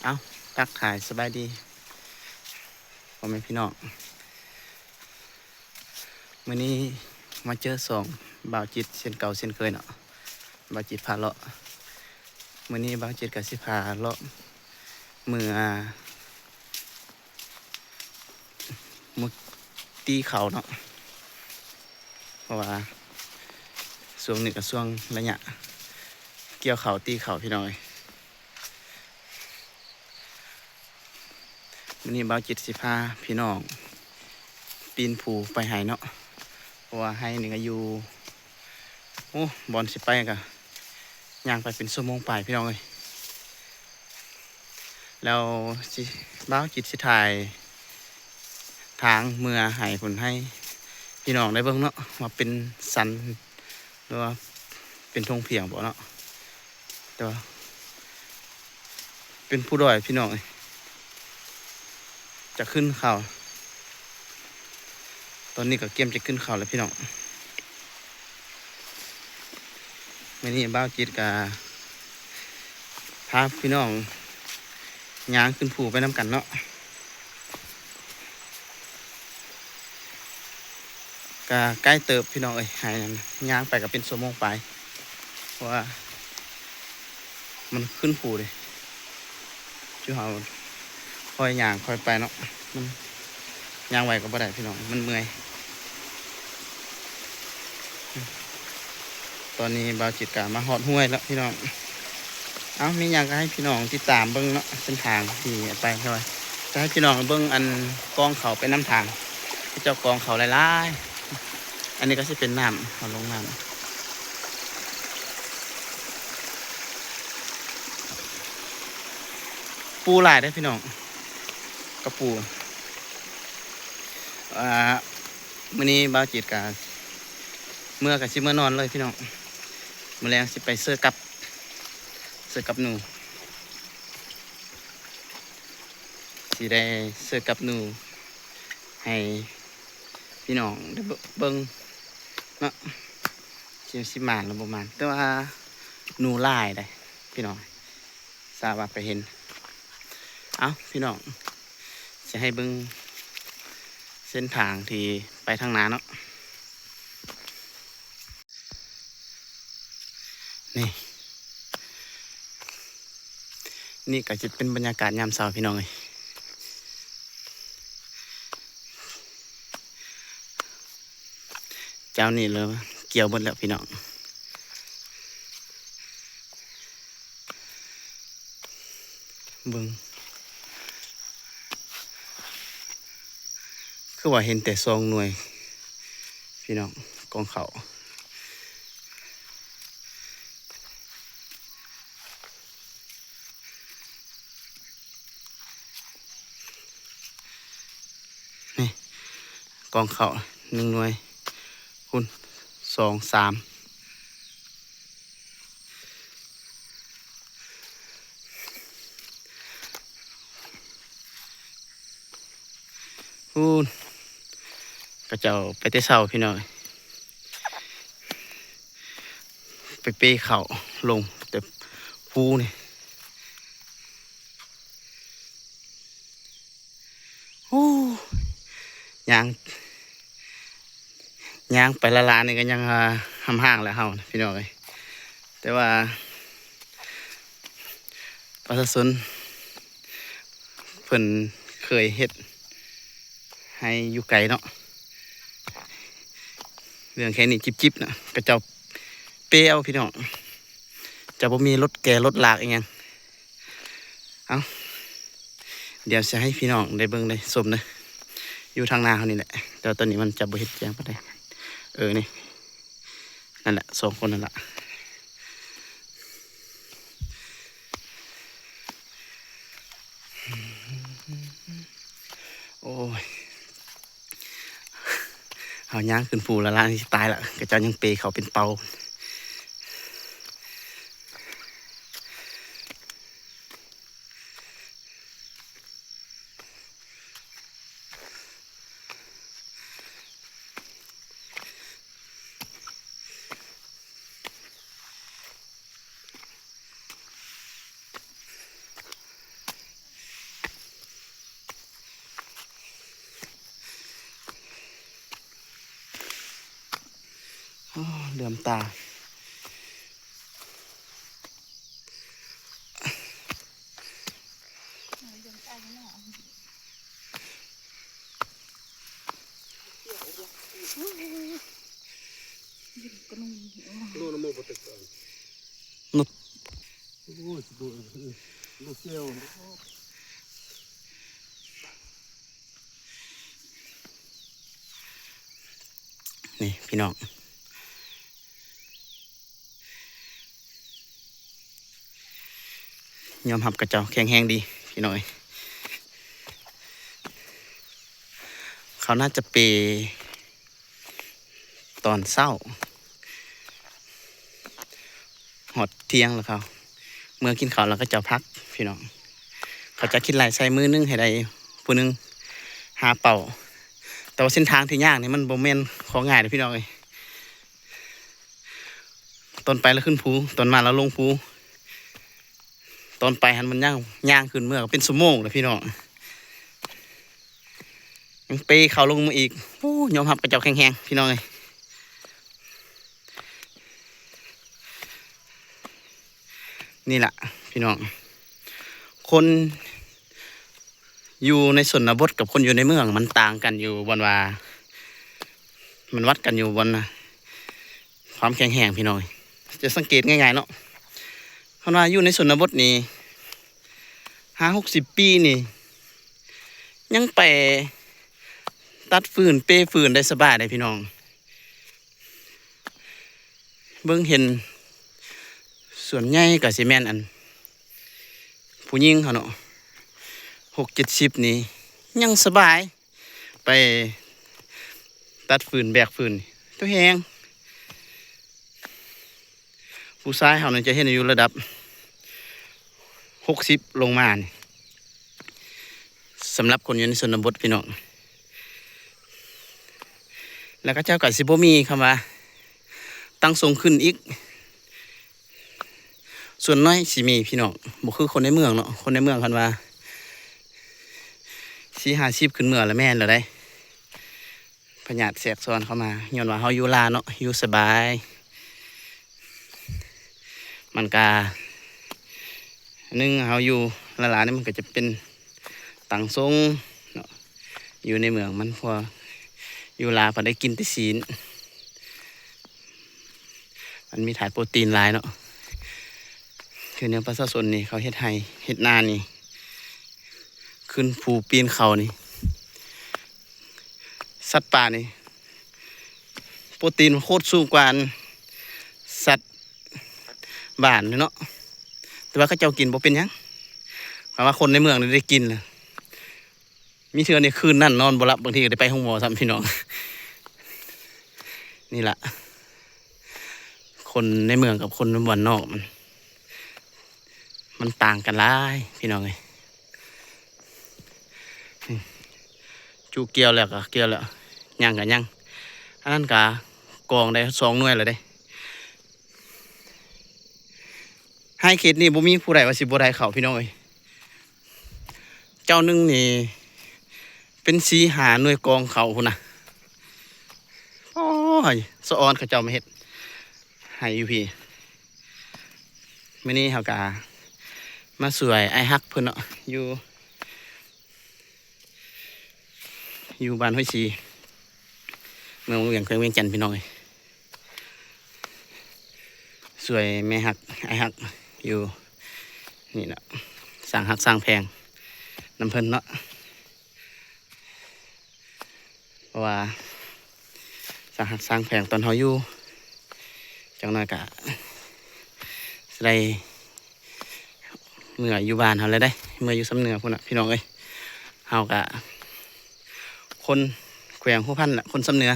ເອົາ ທັກທາຍສະບາຍດີພໍ່ແມ່ພີ່ນ້ອງ, ມື້ນີ້ມາເຈີຊ່ອງບ່າວຈິດເຊັ່ນເກົ່າເຊັ່ນເຄີຍເນາະ, ບ່າວຈິດພາເລາະ. ມື້ນີ້ບ່າວຈິດກໍຊິພາເລາະເມືອ ມື້ຕີເຂົ້າເນາະ, ເພາະວ່າຊ່ວງນີ້ກໍຊ່ວງໄລຍະກ່ຽວເຂົ້າຕີເຂົ້າພີ່ນ້ອງເອີຍ. ມື້ນີ້ບ່າວຈິດຊິພາພີ່ນ້ອງປີນພູໄປໄຮ່ເນາະ, ເພາະວ່າໄຮ່ນີ້ກໍຢູ່ ໂອ້ ບ່ອນຊິໄປກໍຍ່າງໄປເປັນຊົ່ວໂມງປາຍພີ່ນ້ອງເອີຍ. ແລ້ວຊິ ບ່າວຈິດຊິຖ່າຍທາງເມືອໄຮ່ພຸ້ນໃຫ້ພີ່ນ້ອງໄດ້ເບິ່ງເນາະ ວ່າເປັນສັນ ຫຼືວ່າເປັນທົ່ງພຽງບໍ່ເນາະ, ແຕ່ວ່າເປັນພູດອຍພີ່ນ້ອງເອີຍ. ຈະຂຶ້ນເຂົາ ຕອນນີ້ກໍກຽມຈະຂຶ້ນເຂົາແລ້ວພີ່ນ້ອງ. ມື້ນີ້ບ່າວຈິດກະພາພີ່ນ້ອງຍ່າງຂຶ້ນພູໄປນຳກັນເນາະ, ກະໃກ້ເຕີບພີ່ນ້ອງເອີຍ ໄຮ່ນັ້ນ ຍ່າງໄປກໍເປັນຊົ່ວໂມງປາຍ ເພາະວ່າມັນຂຶ້ນພູເດ້. ຈຸເຮົາຄ່ອຍຍ່າງຄ່ອຍໄປເນາະ, ມັນຍ່າງໄວກໍບໍ່ໄດ້ພີ່ນ້ອງ ມັນເມື່ອຍ. ຕອນນີ້ບ່າວຈິດກະມາຮອດຫ້ວຍແລ້ວພີ່ນ້ອງ. ເອົ້າ ມີຫຍັງກໍໃຫ້ພີ່ນ້ອງຕິດຕາມເບິ່ງເນາະ ເສັ້ນທາງທີ່ໄປເທົ່າໃດ ຈະໃຫ້ພີ່ນ້ອງເບິ່ງອັນກອງເຂົ້າໄປນຳທາງ ເຂົາເຈົ້າກອງເຂົ້າຫຼາຍໆ. ອັນນີ້ກໍຊິເປັນນ້ຳ ເອົາລົງນ້ຳ ປູຫຼາຍເດ້ພີ່ນ້ອງ ກະປູ. ອ່າ ມື້ນີ້ບ່າວຈິດກະເມືອ ກະຊິເມືອນອນເລີຍພີ່ນ້ອງ, ມື້ແລງຊິໄປເຊີກັບ ເຊີກັບໜູ ຊິໄດ້ເຊີກັບໜູໃຫ້ພີ່ນ້ອງໄດ້ເບິ່ງເນາະ ຊິ ຊິໝານຫຼືບໍ່ໝານ, ແຕ່ວ່າໜູຫຼາຍເດ້ພີ່ນ້ອງ. ຊາວວ່າໄປເຫັນ. ເອົ້າ ພີ່ນ້ອງ ຊິໃຫ້ເບິ່ງເສັ້ນທາງທີ່ໄປທາງໜ້າເນາະ. ນີ້ ນີ້ກໍຈະເປັນບັນຍາກາດຍາມເຊົ້າພີ່ນ້ອງເອີຍ. ເຈົ້ານີ້ເລີຍກ່ຽວເບິດແລ້ວພີ່ນ້ອງ. ເບິ່ງ ຄືວ່າເຫັນແຕ່ສອງໜ່ວຍພີ່ນ້ອງ ກອງເຂົ້າ. ນີ້ ກອງເຂົ້າໜຶ່ງໜ່ວຍ ພຸ້ນ ສອງ ສາມ ພຸ້ນ ເຂົາເຈົ້າໄປແຕ່ເຊົ້າພີ່ນ້ອງ ໄປເປ້ເຂົ້າລົງແຕ່ພູນີ້. ໂອ້ ຍ່າງ ຍ່າງໄປລ້າໆ ນີ້ກໍຍັງ ອ່າ ຮ່ຳຮ້າງແຫຼະເຮົານະ ພີ່ນ້ອງເອີຍ. ແຕ່ວ່າປະຊາຊົນເພິ່ນເຄີຍເຮັດໄຮ່ຢູ່ໄກເນາະ, ເລື່ອງແຄ່ນີ້ຈິບໆ ນະ ເຂົາເຈົ້າເປ້ເອົາ ພີ່ນ້ອງ, ຈະບໍ່ມີລົດແກ່ລົດລາກອີ່ຫຍັງ. ເອົ້າ ດຽວຊິໃຫ້ພີ່ນ້ອງໄດ້ເບິ່ງໄດ້ຊົມເດີ ຢູ່ທາງໜ້າເຮົານີ້ແຫຼະ, ແຕ່ວ່າຕອນນີ້ມັນຈະບໍ່ເຫັນແຈ້ງປານໃດ. ເອີ ນີ້ ນັ້ນແຫຼະ ສອງຄົນນັ້ນລະ. ໂອ້ຍ ເຮົາຍ່າງຂຶ້ນພູແລ້ວລະ ຊິຕາຍລະ, ເຂົາເຈົ້າຍັງເປ້ເຂົ້າເປັນເປົາ. ໂ ເຫຼືອມຕາ. ນີ້ພີ່ນ້ອງ ຍອມຮັບເຂົາເຈົ້າແຂງແຮງດີພີ່ນ້ອງເອີຍ. ເຂົາໜ້າຈະເປຕອນເຊົ້າ ຮອດທ່ຽງແລ້ວ ເຂົາເມືອກິນເຂົ້າແລ້ວເຂົາເຈົ້າພັກພີ່ນ້ອງ. ເຂົາຈະຄິດໄລ່ໃສ່ມື້ໜຶ່ງໃຫ້ໄດ້ຜູ້ໜຶ່ງຫ້າເປົາ. ແຕ່ວ່າເສັ້ນທາງທີ່ຍ່າງນີ້ມັນບໍ່ແມ່ນຂອງງ່າຍເດ້ພີ່ນ້ອງເອີຍ. ຕອນໄປລະຂຶ້ນພູ ຕອນມາລະລົງພູ. ຕອນໄປຫັ້ນມັນຍ່າງ ຍ່າງຂຶ້ນເມືອກໍເປັນຊົ່ວໂມງແລ້ວພີ່ນ້ອງ. ຍັງເປເຂົາລົງມາອີກ. ໂອ້ ຍອມຮັບເຂົາເຈົ້າແຂງແຮງພີ່ນ້ອງເອີຍ. ນີ້ລະພີ່ນ້ອງ ຄົນຢູ່ໃນຊົນນະບົດກັບຄົນຢູ່ໃນເມືອງ ມັນຕ່າງກັນຢູ່ບ່ອນວ່າ ມັນວັດກັນຢູ່ບ່ອນຄວາມແຂງແຮງພີ່ນ້ອງ. ຈະສັງເກດງ່າຍໆເນາະ ຄັນວ່າຢູ່ໃນຊົນນະບົດນີ້ ຫ້າຫົກສິບປີນີ້ ຍັງໄປຕັດຟືນ ເປຟືນໄດ້ສະບາຍເດ້ພີ່ນ້ອງ. ເບິ່ງເຫັນສ່ວນໃຫຍ່ກໍຊິແມ່ນອັນຜູ້ຍິງເຮົາເນາະ ຫົກເຈັດສິບນີ້ຍັງສະບາຍ ໄປຕັດຟືນແບກຟືນ ຕົວແຮງ. ຜູ້ຊາຍເຮົານີ້ຈະເຮັດຢູ່ລະດັບຫົກສິບລົງມານີ້ ສຳລັບຄົນຢູ່ໃນຊົນນະບົດພີ່ນ້ອງ. ແລ້ວເຂົາເຈົ້າກໍຊິບໍ່ມີຄຳວ່າຕັ້ງຊົງຂຶ້ນອີກ. ສ່ວນໜ້ອຍຊິມີພີ່ນ້ອງ ບໍ່ຄືຄົນໃນເມືອງເນາະ. ຄົນໃນເມືອງຄັນວ່າສີ່ຫ້າສິບຂຶ້ນເມືອລະແມ່ນແລ້ວໃດ໋ ພະຍາດແຊກຊ້ອນເຂົ້າມາ ຍ້ອນວ່າເຮົາຢູ່ລາວເນາະ ຢູ່ສະບາຍ. ມັນກະ ໜຶ່ງ ເຮົາຢູ່ລາວໆນີ້ມັນກະຈະເປັນຕັ້ງຊົງເນາະ ຢູ່ໃນເມືອງມັນ ເພາະຢູ່ລາວເພິ່ນໄດ້ກິນແຕ່ຊີ້ນ ມັນມີທາດໂປຣຕີນຫຼາຍເນາະ. ຄືແນວປະຊາຊົນນີ້ເຂົາເຮັດໄຮ່ເຮັດນານີ້ ຂຶ້ນພູປີນເຂົານີ້ ສັດປ່ານີ້ໂປຣຕີນມັນໂຄດສູງກວ່າອັນສັດບ້ານເນາະ ແຕ່ວ່າເຂົາເຈົ້າກິນບໍ່ເປັນຫຍັງ ຄຳວ່າຄົນໃນເມືອງນີ້ໄດ້ກິນລະ ມີເທື່ອນີ້ຄືນນັ້ນນອນບໍ່ຫຼັບ ບາງທີກໍໄດ້ໄປໂຮງໝໍຊ້ຳພີ່ນ້ອງ. ນີ້ລະ ຄົນໃນເມືອງກັບຄົນໃນບ້ານນອກມັນ ມັນຕ່າງກັນຫຼາຍພີ່ນ້ອງເອີຍ. ຈຸກ່ຽວແລ້ວກໍກ່ຽວແລ້ວ ຍັງກໍຍັງ ອັນນັ້ນກໍກອງໄດ້ສອງໜ່ວຍແລ້ວເດ້. ໃຫ້ເຂດນີ້ບໍ່ມີຜູ້ໃດວ່າຊິບໍ່ໄດ້ເຂົ້າພີ່ນ້ອງເອີຍ. ເຈົ້າໜຶ່ງນີ້ເປັນສີ່ຫ້າໜ່ວຍກອງເຂົ້າພຸ້ນນະ. ໂອ້ຍ ສະອອນເຂົາເຈົ້າມາເຮັດໃຫ້ຢູ່ພີ້. ມື້ນີ້ເຮົາກະມາຊ່ວຍອ້າຍຮັກເພິ່ນເນາະ ຢູ່ ຢູ່ບ້ານຫ້ວຍຊີ ເມືອງວັງວຽງ ແຂວງວຽງຈັນ ພີ່ນ້ອງເອີຍ. ຊ່ວຍແມ່ຮັກ ອ້າຍຮັກຢູ່ນີ້ແຫຼະ ສ້າງຮັກສ້າງແພງນຳເພິ່ນເນາະ. ເພາະວ່າສ້າງຮັກສ້າງແພງຕອນເຮົາຢູ່ ຈັກໜ້ອຍກະຊິໄດ້ເມືອຢູ່ບ້ານເຮົາແລ້ວເດ້ ເມືອຢູ່ຊຳເໜືອພຸ້ນນະ ພີ່ນ້ອງເອີຍ. ເຮົາກະຄົນແຂວງຫົວພັນລະ ຄົນຊຳເໜືອ.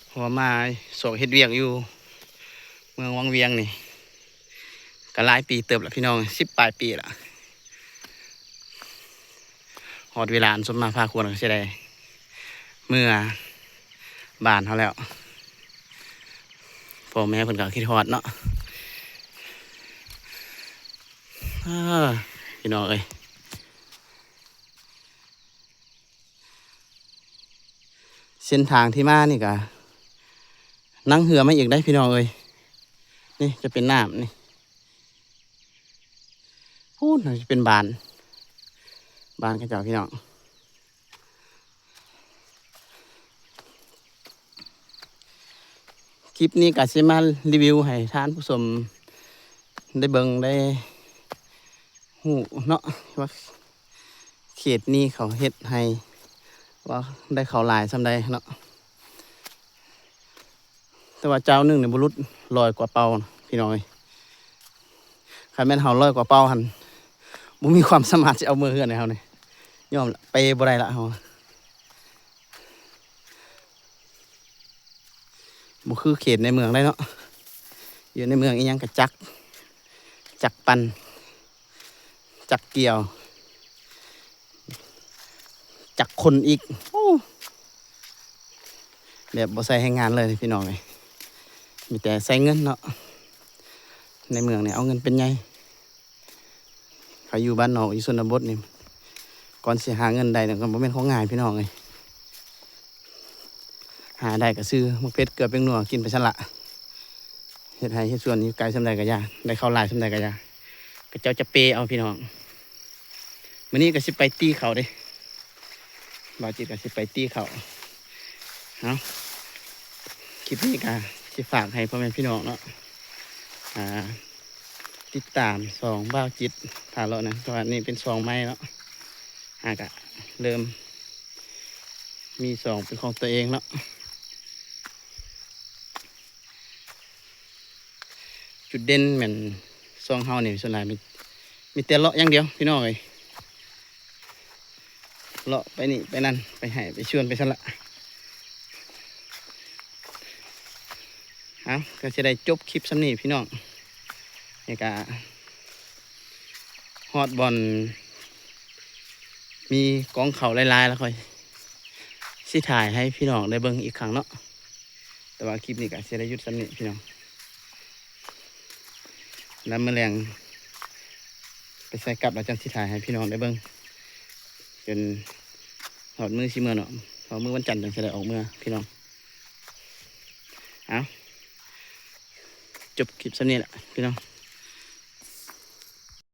ເພາະວ່າມາຊອກເຮັດວຽກຢູ່ເມືອງວັງວຽງນີ້ ກໍຫຼາຍປີເຕີບລະພີ່ນ້ອງ ສິບປາຍປີລະ. ຮອດເວລາອັນສົມມາພາຄວນ ກໍຊິໄດ້ເມືອບ້ານເຮົາແລ້ວ. ພໍ່ແມ່ເພິ່ນກໍຄິດຮອດເນາະ. ເອີ ພີ່ນ້ອງເອີຍ. ເສັ້ນທາງທີ່ມານີ້ກະນັ່ງເຮືອມາອີກໄດ໋ພີ່ນ້ອງເອີຍ. ນີ້ຈະເປັນນ້ຳນີ້ ພຸ້ນຈະເປັນບ້ານ ບ້ານເຂົາເຈົ້າພີ່ນ້ອງ. ຄລິບນີ້ກະຊິມາຣີວິວໃຫ້ທ່ານຜູ້ຊົມໄດ້ເບິ່ງໄດ້ຮູ້ເນາະ ວ່າເຂດນີ້ເຂົາເຮັດໄຮ່ ວ່າໄດ້ເຂົ້າຫຼາຍສ່ຳໃດເນາະ. ແຕ່ວ່າເຈົ້າໜຶ່ງນີ້ບໍ່ຫຼຸດຮ້ອຍກວ່າເປົາພີ່ນ້ອງເອີຍ. ຄັນແມ່ນເຮົາຮ້ອຍກວ່າເປົາຫັ້ນ ບໍ່ມີຄວາມສາມາດຊິເອົາເມືອເຮືອນໃຫ້ເຮົານີ້ ຍອມລະ ເປບໍ່ໄດ້ລະເຮົາ. ບໍ່ຄືເຂດໃນເມືອງໄດ໋ເນາະ. ຢູ່ໃນເມືອງອີ່ຫຍັງກະຈັກ ຈັກປັ່ນ ຈັກກ່ຽວ ຈັກຄົນອີກ ໂອ້ ແບບບໍ່ໃຊ້ແຮງງານເລີຍພີ່ນ້ອງເອີຍ ມີແຕ່ໃຊ້ເງິນເນາະ. ໃນເມືອງນີ້ເອົາເງິນເປັນໃຫຍ່. ໃຜຢູ່ບ້ານນອກຢູ່ຊົນນະບົດນີ້ ກ່ອນຊິຫາເງິນໄດ້ນີ້ກະບໍ່ແມ່ນຂອງງ່າຍພີ່ນ້ອງເອີຍ. ຫາໄດ້ກະຊື້ໝາກເຜັດເກືອແປ້ງນົວກິນໄປຊັ້ນລະ. ເຮັດໄຮ່ເຮັດສວນຢູ່ໄກສ່ຳໃດກະຢ່າ ໄດ້ເຂົ້າຫຼາຍສ່ຳໃດກະຢ່າ ເຂົາເຈົ້າຈະເປເອົາພີ່ນ້ອງ. ມື້ນີ້ກະຊິໄປຕີເຂົ້າເດ້ ບ່າວຈິດກະຊິໄປຕີເຂົ້າ. ເອົາ ຄລິບນີ້ກະຊິຝາກໃຫ້ພໍ່ແມ່ພີ່ນ້ອງເນາະ ອ່າ ຕິດຕາມຊ່ອງບ່າວຈິດພາເລາະນະ ເພາະວ່ານີ້ເປັນຊ່ອງໃໝ່ເນາະ ຫາກະເລີ່ມມີຊ່ອງເປັນຂອງຕົວເອງເນາະ. ຈຸດເດັ່ນແມ່ນຊ່ອງເຮົານີ້ສ່ວນຫຼາຍມີ ມີແຕ່ເລາະຢ່າງດຽວພີ່ນ້ອງເອີຍ ເລາະໄປນີ້ໄປນັ້ນ ໄປໄຮ່ໄປສວນໄປຊັ້ນລະ. ເອົາ ກະຊິໄດ້ຈົບຄລິບສ່ຳນີ້ພີ່ນ້ອງ. ນີ້ກະຮອດບ່ອນມີກອງເຂົ້າຫຼາຍໆ ລະຄ່ອຍຊິຖ່າຍໃຫ້ພີ່ນ້ອງໄດ້ເບິ່ງອີກຄັ້ງເນາະ. ແຕ່ວ່າຄລິບນີ້ກະຊິໄດ້ຢຸດສ່ຳນີ້ພີ່ນ້ອງ ລະມື້ແລງໄປໃສ່ກັບລະຈັ່ງຊິຖ່າຍໃຫ້ພີ່ນ້ອງໄດ້ເບິ່ງ ຈົນຮອດມື້ຊິເມືອເນາະ ເພາະມື້ວັນຈັນຈັ່ງຊິໄດ້ອອກເມືອພີ່ນ້ອງ. ເອົາ ຈົບຄລິບສ່ຳນີ້ລະພີ່ນ້ອງ.